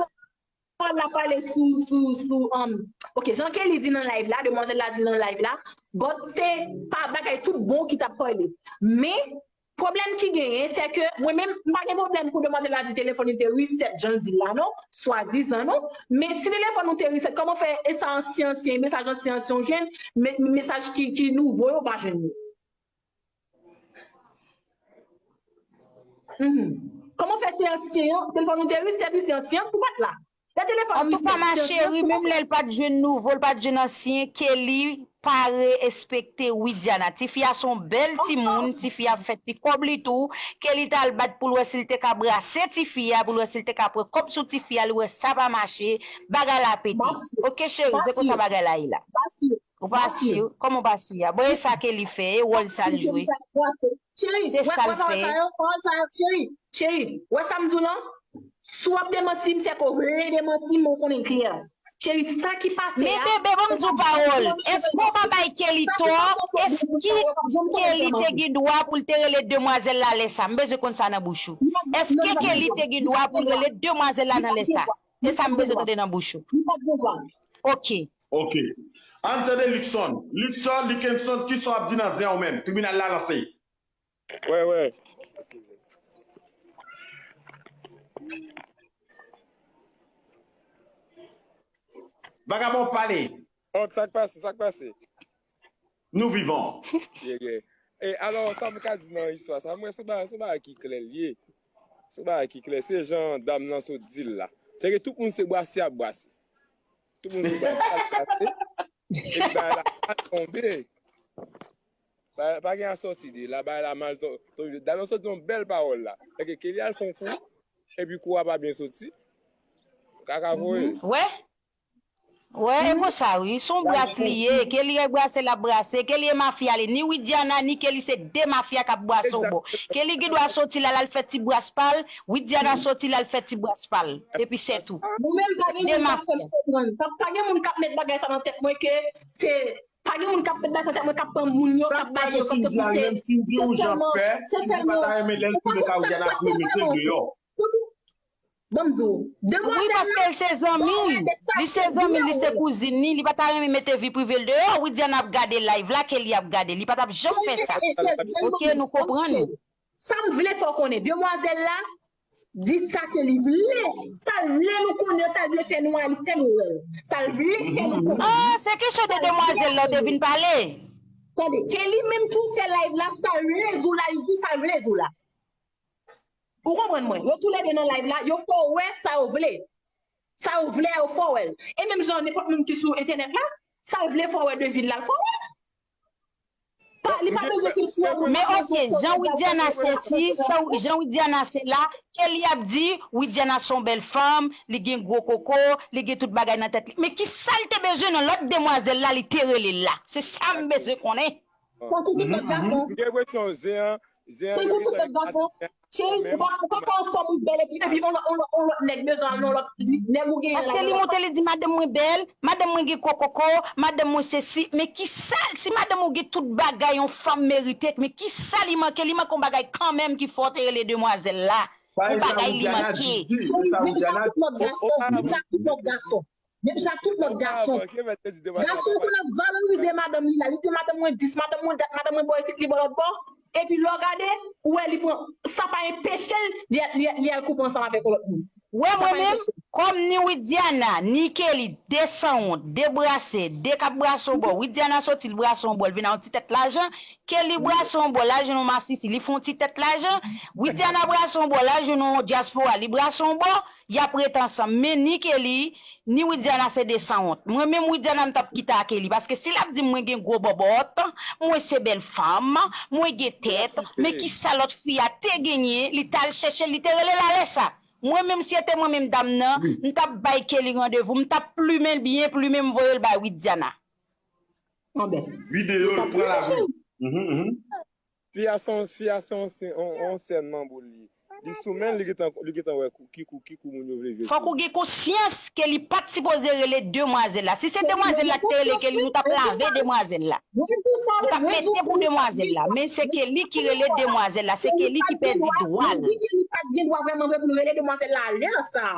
Paul la pale sou, sou, sou, um, ok, jan Kelly di nan live la, demwazèl la di nan live la, but se pa bagay tout bon ki t ap pale. Men, pwoblèm ki genyen, se ke mwen menm, m pa gen pwoblèm pou demwazèl la di telefòn li te reset, jan l di l la, non, swadizan, non. Men si telefòn ou te reset, kòman fè e sa ansyen, ansyen, mesaj ansyen, ansyen, ou jwenn, me-, mesaj ki, ki nouvo yo, ou pa jwenn yo? Mhm. Kòman fè se ansyen an, telefòn ou te reset, wi, se ansyen an pou bat la. Lè telefòn reset, se ansyen an pou bat la. Antouka, ma chérie, menm lè l pa t jwenn nouvo, l pa t jwenn ansyen, Kelly pa respekte Widiana. Tifi a se yon bèl timoun, tifi a fè ti kòb li tou. Kelly t al bat pou l wè si l te ka brase tifi a, pou l wè si l te ka pran kòb sou tifi a, li wè sa pa mache, bagay la pete. Ok, cheri, se konsa bagay la ye la. Ou pa si? Kòman w pa si a? Bon, e sa Kelly fè, e wòl sa l jwe. Cheri, se sa l fè. Cheri, cheri, wè sa m di w lan? Si w ap demanti m, se ke w vle demanti m, ou konnen klè. Cheri, sa ki pase a. Men bebe, ban m di w pawòl. Èske w pa bay Kelly tò? Èske Kelly te gen dwa pou l te rele demwazèl la lè sa? M bezwen konn sa nan bouch ou. Èske Kelly te gen dwa pou l rele demwazèl la nan lè sa? Se sa m bezwen tande nan bouch ou. Li pa t gen dwa. Ok. Ok. Ann tande Luckson. Luckson, Luckenson, kisa w ap di nan zen an ou menm? Tribinal la lanse. Wè, wè. Vagabon, pale. Ok, sa k pase, sa k pase? Nou vivan. Yeah, yeah. E alò, sa m ka di nan istwa sa, mwen, se yon bagay, se yon bagay ki klè l ye. Se yon bagay ki klè. Se jan dam nan sot di l la. Se ke tout moun se brase y ap brase. Tout moun se brase y ap brase. Epi bagay la mal tonbe. Pa, pa gen asòti de la, bagay la mal to-, tonbe. Dam nan sot di yon bèl pawòl la. Se ke Kelly al fè yon kou, epi kou a pa byen soti. Kaka voye. Wè? Wè, e konsa wi, se yon bras li ye, Kelly e brase l ap brase, Kelly e mafya li, ni Widiana, ni Kelly se de mafya k ap brase w bò. Kelly gen dwa soti la, l al fè ti bras pa l, Widiana soti la, l fè ti bras pa l, epi se tou. Mwen menm pa gen moun k ap fè m konprann, pa, pa gen moun k ap met bagay sa nan tèt mwen ke se, pa gen moun k ap met bagay sa nan tèt mwen k ap pran moun yo, k ap bay yo, k ap te pouse. Se tèlman, se tèlman, ou pa konprann, paske vrèman, Ban m di w, demwazèl la, wi, paske l se zanmi l. Li se zanmi l, li se kouzin li, li pa ta renmen mete vi prive l deyò. Widiana ap gade live la, Kelly ap gade. Li pa t ap janm fè sa. Ok, nou konprann ou. Sa m vle fè w konnen, demwazèl la di sa ke li vle. Sa l vle nou konnen, sa l vle fè nou a, li fè nou wè l. Sa l vle fè nou konnen. Ah, se kesyon de demwazèl la w te vin pale. Tande, Kelly menm tou fè live la, sa l vle di w la, li di w sa l vle di w la. Ou konprann mwen? Yo toulède nan live la, yo fè w wè sa yo vle. Sa yo vle a, yo fè w wè l. E menm jan nenpòt moun ki sou entènèt la, sa l vle fè w wè de vi l la, l fè w wè l. Pa, li pa bezwen ke sou. Men ok, jan Widiana sesi, jan Widiana sela, Kelly ap di, Widiana se yon bèl fanm, li gen gwo koko, li gen tout bagay nan tèt li. Men kisa l te bezwen nan lòt demwazèl la, li te rele l la? Se sa m bezwen konnen. Tankou tout lòt gason. M gen enpresyon zen an, zen an. Tankou tout lòt gason. Cheri, ou pa, ou pa ka anfòm, ou bèl, epi, epi on lòt, on lòt, on lòt nèg bezwen al nan lòt nèg ou genyen la. Paske li monte, li di, madanm mwen bèl, madanm mwen gen kokoko, madanm mwen sesi. Men kisa, si madanm ou gen tout bagay yon fanm merite, men kisa li manke? Li manke yon bagay kanmenm ki fè w te rele demwazèl la. Yon bagay li manke. Cheri, menm jan tout lòt gason, menm jan tout lòt gason. Menm jan tout lòt gason. Gason konn ap valorize madanm li la. Li di madanm mwen dis, madanm mwen dat, madanm mwen bò isit, li bò lòt bò. Epi lè w gade, ou wè li pran, sa pa enpeche l, li, li, li al koupe ansanm avèk yon lòt moun. Wè mwen menm, kòm ni Widiana, ni Kelly, de sanwont, de brase, de k ap brase yon bò. Widiana soti, l brase yon bò, l vin a yon ti tèt lajan. Kelly brase yon bò, l al jwenn yon masisi, li fè yon ti tèt lajan. Widiana brase yon bò, l al jwenn yon dyaspora, li brase yon bò, y ap ret ansanm. Men ni Kelly, ni Widiana se de sanwont. Mwen menm Widiana m t ap kite a Kelly, paske si l ap di m mwen gen gwo bòbòt, mwen se bèl fanm, mwen gen tèt, men kisa lòt fi a te genyen, li t al chèche l, li te rele l alè sa. Mwen menm, si se te mwen menm dam nan, m t ap bay Kelly randevou, m t ap plimen l byen plimen, m voye l bay Widiana. Videyo l pran lari. Fi a se yon, fi a se yon, se- yon, yon sèn manbo li ye. Li sou men l, li gentan, li gentan wè kou, ki kou, ki kou moun yo vle jwe Fòk sou ou li. Gen konsyans ke li pa t sipoze rele demwazèl la. Si se demwazèl la ki te rele Kelly, nou t ap lave demwazèl la. Nou t ap mete pou demwazèl la. Men se Kelly ki rele demwazèl la. Se Kelly ki pèdi dwa l. Li di ke li pa t gen dwa vrèman vre pou l rele demwazèl la alè sa.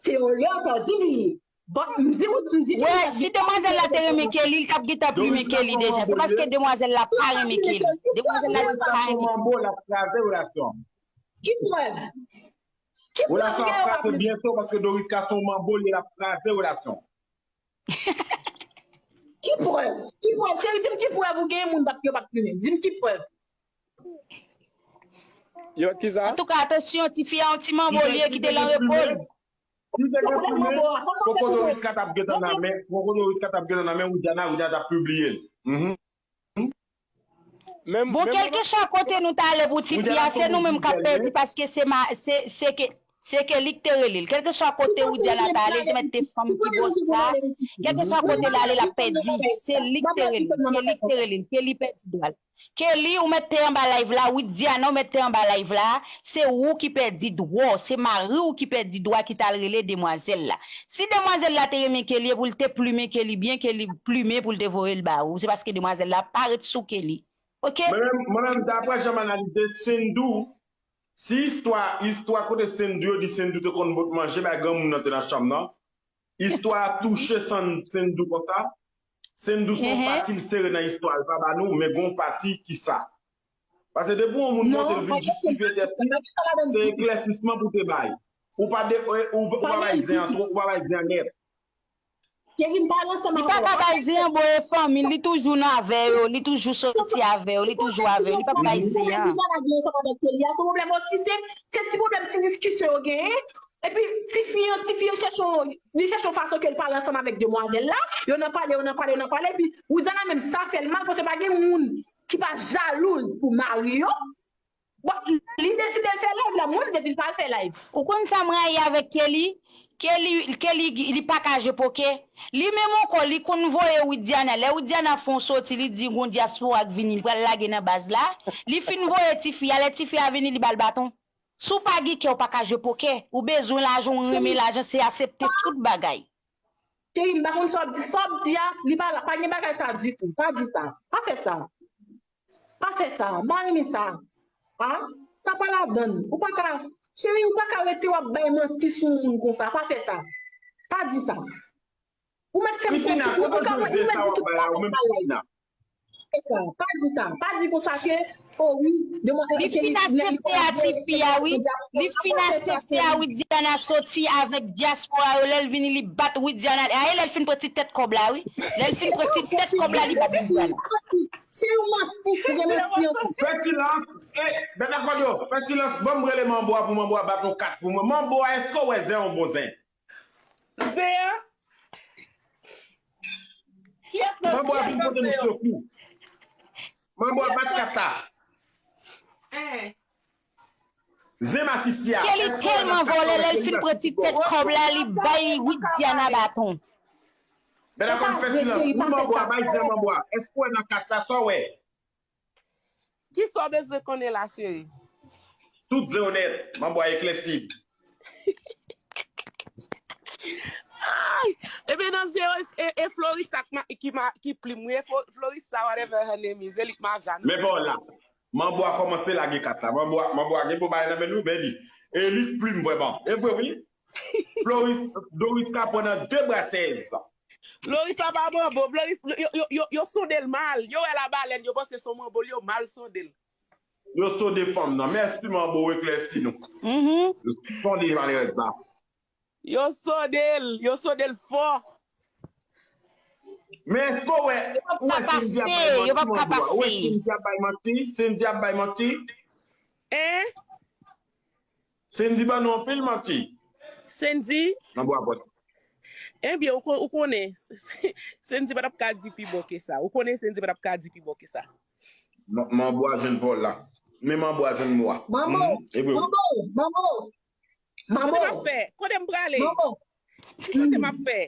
Se yon lè pèdi li ye. Bon, m di ou, m di ke li Wè, pa t si gen demwazèl la te renmen Kelly, li t ap gentan plimen Kelly deja. Se paske demwazèl la pa renmen Kelly. Demwazèl la di pa renmen Kelly. Manbo l ap kraze relasyon an. Ki prèv? Ki prèv Relasyon ke ap yo pa kraze plimen? Byento paske Doris ka se yon manbo li l ap kraze relasyon. Ki prèv? Ki prèv? Cheri, di m ki prèv ou gen moun bat yo pa t plimen. Di m ki prèv? Yo bat kisa? Antouka, atansyon, tifi a yon ti manbo li ye, kite l an repo l. Si te gen plimen, Koko Doris ka t ap gentan nan men, Koko Doris ka t ap gentan nan men Widiana, Widiana t ap pibliye l. Mhm. Menm, Bon, menm kèlkeswa kote nou t ale pou tifi a, se nou menm k ap pèdi paske se ma, se, se ke, se ke li k te rele l. Kèlkeswa kote Widiana t ale, li te mèt te fanm ki bosa. Kèlkeswa kote l ale, l ap pèdi. Se li k te rele l. Se li k te rele l. Ke li pèdi dwa l. Kelly, ou mèt te anba live la, Widiana, ou mèt te anba live la, se ou ki pèdi dwa w, se mari w ki pèdi dwa ki t al rele demwazèl la. Si demwazèl la te renmen Kelly, e pou l te plimen Kelly byen, Kelly plimen pou l te voye l ba ou, se paske demwazèl la pa ret sou Kelly. Oke? Mwen menm, mwen menm, daprè jan m analize, Sendou, si istwa, istwa kote Sendou, yo di Sendou te konn pot manje bay granmoun nan te nan chanm nan, istwa a touche San- Sendou konsa, Sendou se yon pati l sere nan istwa, l pa ba nou, men gen yon pati ki sa. Paske depi yon moun monte l vin jistifye tèt li, se eklèsisman pou te bay. Ou pa de, ou, ou pa bay zen an twò, ou pa bay zen an nèt. Cheri, m pale ansanm Li pa ka bay zen an, bon, e fanmi l, li toujou nan avè yo, li toujou soti avè yo, li toujou avè yo, li p ap bay zen an. Ansanm avèk Kelly a, se yon pwoblèm osi, se, se ti pwoblèm, ti diskisyon yo genyen. Epi, tifi an, tifi an chèche yon, li chèche yon fason ke l pale ansanm avèk demwazèl la, yo nan pale, yo nan pale, yo nan pale, epi Widiana menm sa fè l mal, paske pa gen moun ki pa jalouz pou mari yo. Bon, li deside l fè live la, mwen m te di l pa al fè live. Ou konn sa m rayi avèk Kelly? Kelly, Kelly, li pa ka jwe pokè. Li menm ankò, li konn voye Widiana. Lè Widiana fè yon soti, li di gon dyaspora k vini, li pral lage nan baz la. Li fin voye tifi a, lè tifi a vini, li ba l baton. Si w pa gen kè, w pa ka jwe pokè. Ou bezwen lajan, w renmen lajan, se aksepte tout bagay. Cheri, m pa konn sa w ap di, sa w ap di a, li pa la, pa gen bagay sa ditou. Pa di sa. Pa fè sa. Pa fè sa, m pa renmen sa. A, sa pa ladann. Ou pa ka, cheri, ou pa ka rete w ap bay manti sou yon moun konsa. Pa fè sa. Pa di sa. Ou mèt fè m konfyans. Ou pa ka, ou mèt di tout bagay nan live. Pa fè sa. Pa di sa. Pa di konsa ke, o wi, demwazèl Kelly. Li fin aksepte a tifi a, wi. Li fin aksepte a Widiana soti avèk dyaspora yo. Lè l vini, li bat Widiana. A, e lè l fin pran ti tèt kòb la, wi. Lè l fin pran ti tèt kòb la, li bat Widiana. Se yon manti, ou gen manti an tou. Fè silans. E, bèt a kòd yo, fè silans. Ban m rele manbo a pou manbo a bat yon kat pou mwen. Manbo a, èske w wè zen yon bon zen? Zen an? Kiyès nan Manbo a vin pote nou sekou. Manbo a bat kat la. Zen masisi a. Kelly tèlman vòlè, lè l fin pran ti tèt kòb la, li bay Widiana baton. Bèt a kòd, fè silans. Wi, manbo a, bay zen manbo a. Èske w wè nan kat la, sa w wè? Kisa w bezwen konnen la, cheri? Tout zen yo nèt, manbo a eklèsi. Ay! Ebyen nan zen yo, e, e Florissa ki, ma, ki, ma, ki plim, wi, e Flo, Florissa, whatever her name is, e li k maza nou. Men pa w la. Manbo a kòmanse lage kat la. Manbo a, manbo a gen pou bay nan men nou, men li. E li k plim vrèman. E vre, wi. Floris, Doris ka pran nan de bra sèz. Floris la pa manbo. Floris, yo, yo, yo, yo sonde l mal. Yo wè labalèn, yo panse se yon manbo, yo mal sonde l. Yo sonde fanm nan. Mèsi, manbo, ou eklèsi nou. Mhm. Yo sonde malerèz la. Yo sonde l, yo sonde l fò. Men èske w wè, ou wè Cindy ap bay manti, manbo a? Ou wè Cindy ap bay manti? Cindy ap bay manti? Hein? Cindy ban nou anpil manti. Cindy? Manbo a pòt. Ebyen, ou, kon- ou konnen, Cindy pa t ap ka di pi bon ke sa. Ou konnen Cindy pa t ap ka di pi bon ke sa. Manbo a jwenn pa w la. Men manbo a jwenn mwa. Manbo, manbo, manbo. Kote m ap fè? Kote m prale? Manbo. Ki kote m ap fè?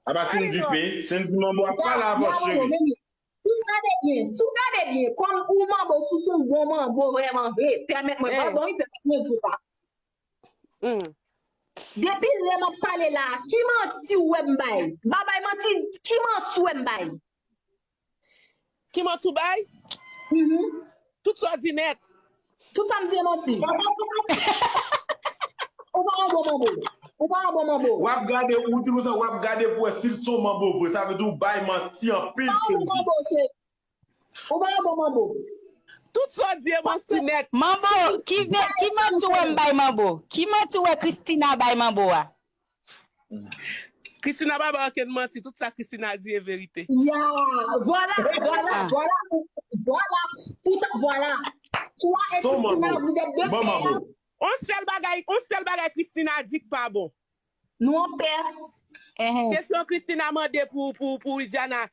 Apa Cindy pe, Cindy manbo ap pale avè w, cheri. Si w gade byen, si w gade byen, kòm ou manbo sou, sou bon manbo vrèman vre, pèmèt mwen, pardon, wi, pèmèt mwen di w sa. Depi lè m ap pale la, ki manti w wè m bay? M pa bay manti, ki manti w wè m bay? Ki manti w bay? Mhm. Tout sa w di nèt. Tout sa m di e manti. Ou pa yon bon manbo. Ou pa yon bon manbo. W ap gade, ou di konsa, w ap gade pou wè si l se yon manbo vre. Sa vle di ou bay manti anpil, Cindy. Ou pa yon bon manbo, cheri. Ou pa yon bon manbo. Tout sa w di e manti nèt. Manbo, ki ve, ki manti w wè m bay manbo? Ki manti w wè Christina bay manbo a? Christina pa bay okenn manti, tout sa Christina di e verite. Ya, vwala, vwala, vwala, vwala, tout, vwala. Twa e Christina, vous êtes deux frères. On sèl bagay, on sèl bagay Christina di k pa bon. Nou an pè. Kesyon Christina mande pou, pou, pou Widiana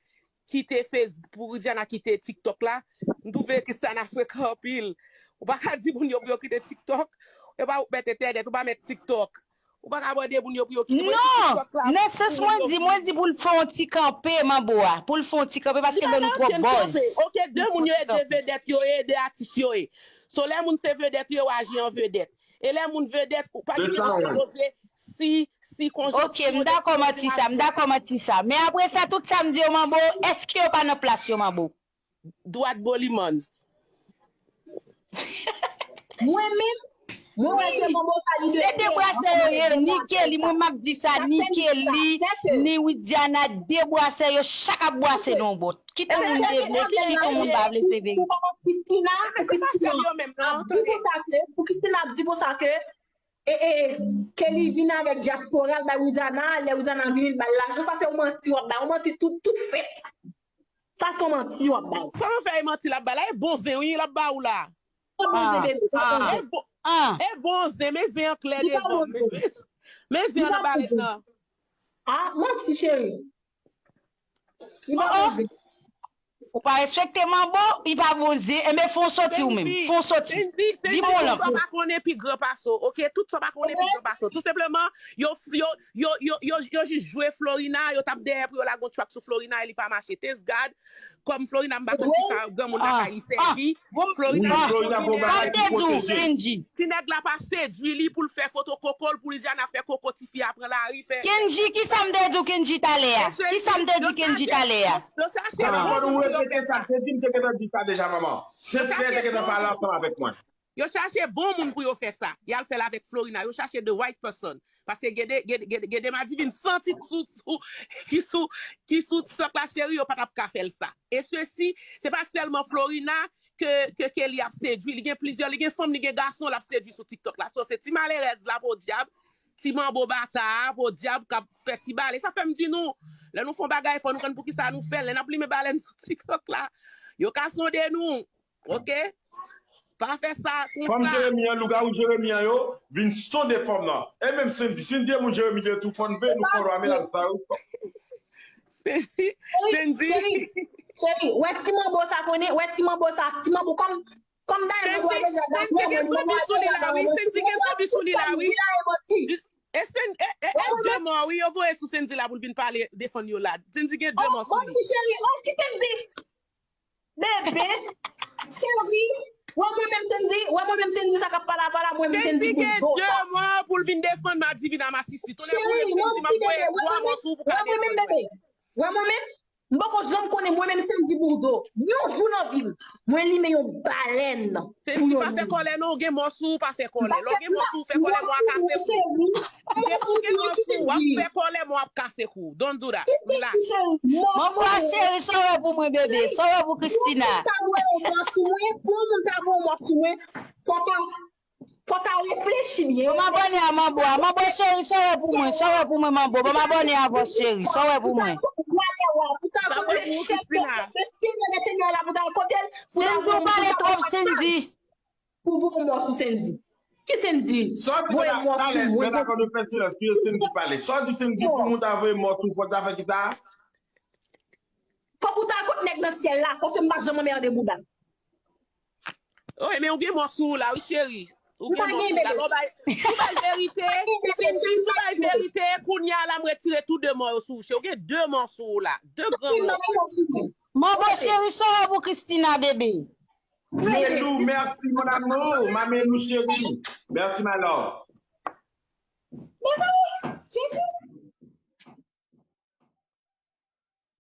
kite Face, pou Widiana kite TikTok la. M twouve Christina frekan anpil. Ou pa ka di moun yo pou yo kite TikTok. Yo pa ou mèt entènèt, ou pa mèt TikTok. Ou pa ka mande moun yo pou yo kite, pou yo kite TikTok la. Non, nan sans mwen di, mwen di pou l fè yon ti kanpe, manbo a. Pou l fè yon ti kanpe, paske l ban nou twòp buzz. Ok, de moun yo ede vedèt yo, ede atis yo ye. So, lè moun se vedèt yo, yo aji an vedèt. E lè moun vedèt, ou pa gen dwa poze si, si konjwen. Ok, m dakò manti sa, m dakò manti sa. Men apre sa, tout sa m di yo manbo, èske yo pa nan plas yo manbo? Dwat bolimann. Mwen menm, mwen wè ke manbo sa li de. Se de bwasè yo ye, ni Kelly, mwen m ap di sa, ni Kelly, ni Widiana, de bwasè yo, chak ap bwase nan yon bò. Kit yon moun te vle, kit yon moun pa vle, se verite. Pou Christina, pou Christina ap di konsa ke, pou Christina ap di konsa ke, e, e, Kelly vin avèk dyaspora, l bay Widiana, lè Widiana vini, l ba l lajan, sa se yon manti w ap bay, yon manti tout, tout fèt. Sa se yon manti w ap bay. Kòman fè e manti l ap bay la? E bon zen wi l ap ba ou la. E bon zen, bebe, e bon zen. E bon, e bon zen, men zen an klè devan. Men zen an nan balèt nan. Ah, manti, cheri. Li pa bon zen. Ou pa respekte manbo, li pa bon zen. Enben, fè w soti ou menm. Fè w soti. Di bon lan. Tout sa pa konnen pi gran pase w, ok? Tout sa pa konnen pi gran pase w. Tou senpleman, yo, yo, yo, yo, yo, yo jis jwe Florina, yo t ap dèyè pou yo lage yon track sou Florina e li pa mache. Thanks God, kòm Florina, m pa konn kisa granmoun lakay li sèvi. Florina, Florina gon bagay ki pwoteje. Ti nèg la pa sedwi li pou l fè foto koko l, pou Widiana fè koko tifi a pran lari, fè. Kendji, kisa m te di w Kendji talè a? Kisa m te di Kendji talè a? Yo chache bon moun pou yo fè sa. Manman, ou repete sa, Kendji, m te gentan di sa deja, manman. Se te gentan pale ansanm avèk mwen. Yo chache bon moun pou yo fè sa. Y al fè l avèk Florina. Yo chache the right person. Paske gen de, gen de, gen de, gen de madivin santi sou, sou, ki sou, ki sou TikTok la, cheri, yo pa t ap ka fè l sa. E sesi, se pa sèlman Florina ke, ke Kelly ap sedwi. Li gen plizyè, li gen fanm, li gen gason, l ap sedwi sou TikTok la. So, se ti malerèz la, podyab, ti manbo bata a, podyab, k ap fè ti bale. Sa fè m di nou, lè nou fè yon bagay, fò nou konn poukisa nou fè l. Lè n ap limen balèn sou TikTok la, yo ka sonde nou. Ok? Pa fè sa konsa. Fanm Jeremi an, lougawou Jeremi an yo, vin sonde fanm nan. E menm Cindy, Cindy e moun Jeremi de tou, fò n veye nou fò rame la sa yo. Cindy, Cindy. Cheri, cheri, wè ti manbo sa konnen, wè ti manbo sa, ti manbo kòm, kòm dayè manbo a deja dakò, Cindy gen zonbi sou li la, wi, Cindy gen zonbi sou li la, wi. E Cindy, e, e, e de mò, wi, yo voye sou Cindy la pou l vin pale, defann yo la. Cindy gen de mò sou li. Manti, cheri, oh, ki Cindy? Bebe, cheri, wè mwen menm Cindy, wè mwen menm Cindy sa k ap pale a pale a, mwen menm Cindy gen de mwa pou l vin defann madivin a masisi. Tounen pou Cindy, m ap voye twa mò sou ou pou ka defann mwen. Wè mwen menm, bebe. Wè mwen menm. M poko janm konnen mwen menm Sendy Bourdeau. Yon jou nan vi m, mwen limen yon balèn pou Sendy, yon pa fè moun. Kòlè non, ou gen mò sou ou, pa fè kòlè. Lè w gen mò sou ou, fè kòlè, mò a kase kou. Depi w gen mò sou ou, w ap fè kòlè, mò ap kase kou. Don't do that. Relax. Manbo a cheri, sa w wè pou mwen, bebe? Sa w wè pou Christina? Pou yon moun ta voye yon mò sou mwen, pou yon moun ta voye yon mò sou mwen, fò ta fò ta reflechi byen. Bon, m abòne a Manbo a. Manbo cheri, sa w wè pou mwen? Sa w wè pou mwen, Manbo? Bon, m abòne avè w, cheri. Sa w wè pou mwen? Wale wa, pou ta Sa w wè pou Christina? Christina, Sendy la pou ta kote l, pou ta Sendy, ou pale twòp, Sendy. Pou voye mò sou Sendy. Ki Sendy? Sa w di Voye la mò talè, sou mwen. mwen dakò nou fè silans, kite Sendy pale. Sa w di Sendy, pou moun ta voye mò sou, fò ta fè kisa? Fòk ou ta kot nèg nan syèl la, paske m pa janm anmède bouda. Oh, men ou gen mò sou ou la, wi, cheri. Ou gen mò sou ou la. Lè w bay, si w bay verite, Sendy, si w bay verite, kounye a la, m retire tou de mò yo sou ou, cheri. Ou gen de mò sou ou la. De gran mò. Manbo cheri, sa w wè pou Christina, bebe? Melou, merci mon amour. Ma Melou chérie. Merci my love.